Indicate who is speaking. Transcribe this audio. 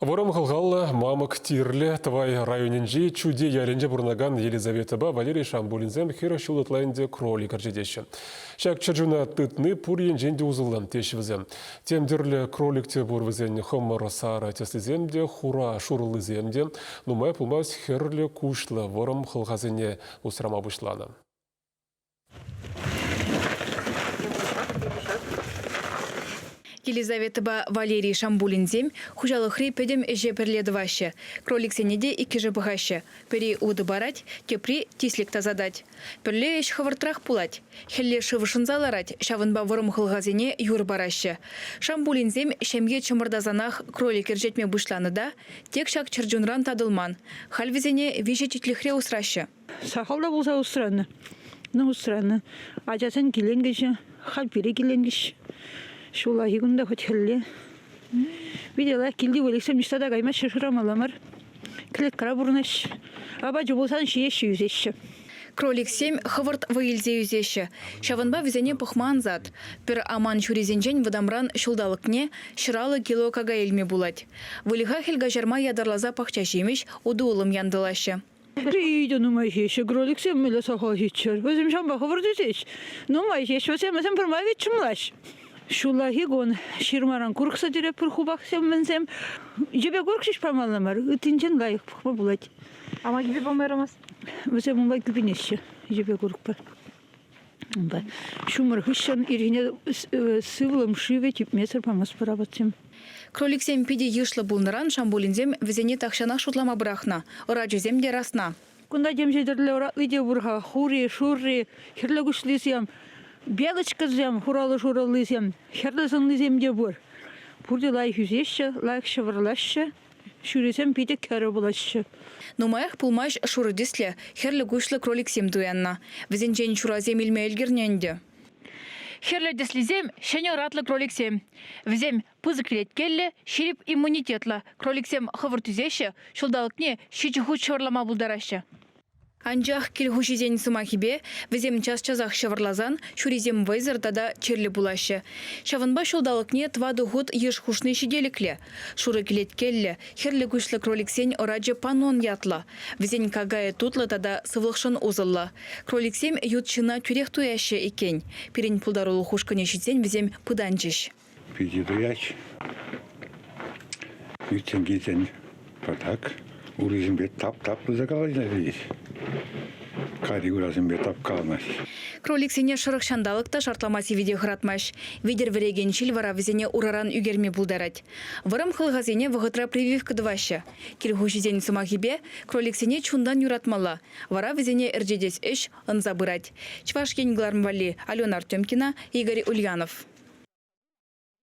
Speaker 1: Вӑрӑм хӑлхаллӑ мамӑк тирлӗ Тӑвай районӗнчи Чутей ялӗнче пурӑнакан Елизаветӑпа Валерий Шамбулинсем 40 ҫул ытла ӗнтӗ кролик ӗрчетеҫҫӗ. Ҫак чӗрчуна тытни пур енчен те усӑллӑ, теҫҫӗ вӗсем. Тем тӗрлӗ кролик те пур вӗсен хӑмӑр сарӑ тӗслисем те, хура шурӑллисем те. Нумай пулмасть хӗрлӗ куҫлӑ вӑрӑм хӑлхасене усрама пуҫланӑ.
Speaker 2: Елизаветӑпа Валерий Шамбулинсем хуҫалӑхри пӗтӗм ӗҫе пӗрле тӑваҫҫӗ. Кроликсене те иккӗшӗ пӑхаҫҫӗ. Пӗри утӑ парать, тепри тислӗк тасатать. Пӗрле ӗҫ хӑвӑртрах пулать. Хӗлле шыв шӑнса ларать, ҫавӑнпа вӑрӑм хӑлхасене юр параҫҫӗ. Шамбулинсем ҫемье чӑмӑртасанах кролик ӗрчетме пуҫланӑ та тек ҫак чӗрчунран татӑлман. Халь вӗсене виҫӗ читлӗхре усраҫҫӗ.
Speaker 3: Сахал та пулса усранӑ. Ну, усранӑ. Ачасен киленкӗҫӗ, халь пире киленкӗҫ. Ҫуллахи кун та хоть хӗлле. Питӗ лайӑх килти выльӑхсем ниҫта та каймаҫҫӗ, шырамалла мар. Клеткӑра пурӑнаҫҫӗ. Апачӗ пулсан ҫиеҫҫӗ, ӳсеҫҫӗ.
Speaker 2: Кроликсем хӑвӑрт вӑй илсе ӳсеҫҫӗ. Ҫавӑнпа вӗсене пӑхма ансат. Пӗр аман ҫурисенчен вӑтамран ҫулталӑкне 150 кило какай илме пулать. Выльӑха хӗл каҫарма ятарласа пахча ҫимӗҫ, утӑ-улӑм янтӑлаҫҫӗ.
Speaker 3: Питӗ нумай ҫеҫ. Кроликсем мӗнле сахал ҫиччӗр. Вӗсем ҫавӑнпа хӑвӑрт ӳсеҫ. Нумай ҫеҫ вӗсем, вӗсем пӗрмай вӗт чӑмлаҫ. Ҫуллахи кун ҫырмаран курӑк сӗтӗрет хупахсем мӗнсем. Йӗпе курӑк ҫеҫ памалла мар, ыттинчен лайӑх пӑхма пулать.
Speaker 2: Ама кӗпе пама ярамасть?
Speaker 3: Вӗсем унпа кӳпӗнеҫҫӗ йӗпе курӑкпа. Унпа ҫумӑр хыҫҫӑн ирхине сывлӑм шывӗ типмесӗр памастпӑр апатсем.
Speaker 2: Кроликсем питӗ йышлӑ пулнӑран шамбулинсем вӗсене тахҫанах шутлама пӑрахнӑ. Ӑрачӗсем те расна.
Speaker 3: Кунта темиҫе тӗрлӗ ӑратли те пур-ха. Хури, шурри, хӗрлӗ куҫлисем, белочкӑсем, хураллӑ-шурӑллисем, хӗрлӗ сӑнлисем те пур. Пурте лайӑх ӳсеҫҫӗ, лайӑх ҫӑвӑрлаҫҫӗ. Ҫурисем питӗ кӗрӗ пулаҫҫӗ.
Speaker 2: Нумаях пулмасть шурӑ тӗслӗ, хӗрлӗ куҫлӑ кроликсем туяннӑ. Вӗсенчен ҫурасем илме ӗлкӗрнӗ ӗнтӗ. Хӗрлӗ тӗслисем ҫӗнӗ ӑратлӑ кроликсем. Вӗсем пысӑк кӗлеткеллӗ, ҫирӗп иммунитетлӑ. Кроликсем хӑвӑрт ӳсеҫҫӗ, ҫулталӑкне ҫичӗ хут ҫӑвӑрлама пултараҫҫӗ. Анчах кил хуҫисен сӑмахӗпе, вӗсем час-часах ҫӑвӑрласан ҫурисем вӑйсӑр тата чирлӗ пулаҫҫӗ. Ҫавӑнпа ҫулталӑкне тӑватӑ хут йыш хушни ҫителӗклӗ. Шурӑ кӗлеткеллӗ, хӗрлӗ куҫлӑ кроликсен ӑрачӗ панон ятлӑ. Вӗсен какайӗ тутлӑ тата сывлӑхшӑн усӑллӑ. Кроликсем ют ҫынна тӳрех туяҫҫӗ иккен. Пирӗн пултарулӑх ушкӑнӗ ҫитсен вӗсем пытанчӗҫ.
Speaker 4: Питӗ туять. Ӳтсен килсен патак урисемпе тап-тап туса калаҫать. Кари урасемпе тапкаланать.
Speaker 2: Кроликсене шӑрӑх ҫанталӑк та шартлама сивӗ те хӑратмасть. Витӗр вӗрекен ҫил вара вӗсене ураран ӳкерме пултарать. Вӑрӑм хӑлхасене вӑхӑтра прививка тӑваҫҫӗ. Кил хуҫисен сӑмахӗпе, кроликсене чунтан юратмалла, вара вӗсене ӗрчетес ӗҫ ӑнса пырать. Чӑваш Ен кӑларӑм валли Алена Артемкина, Игорь Ульянов.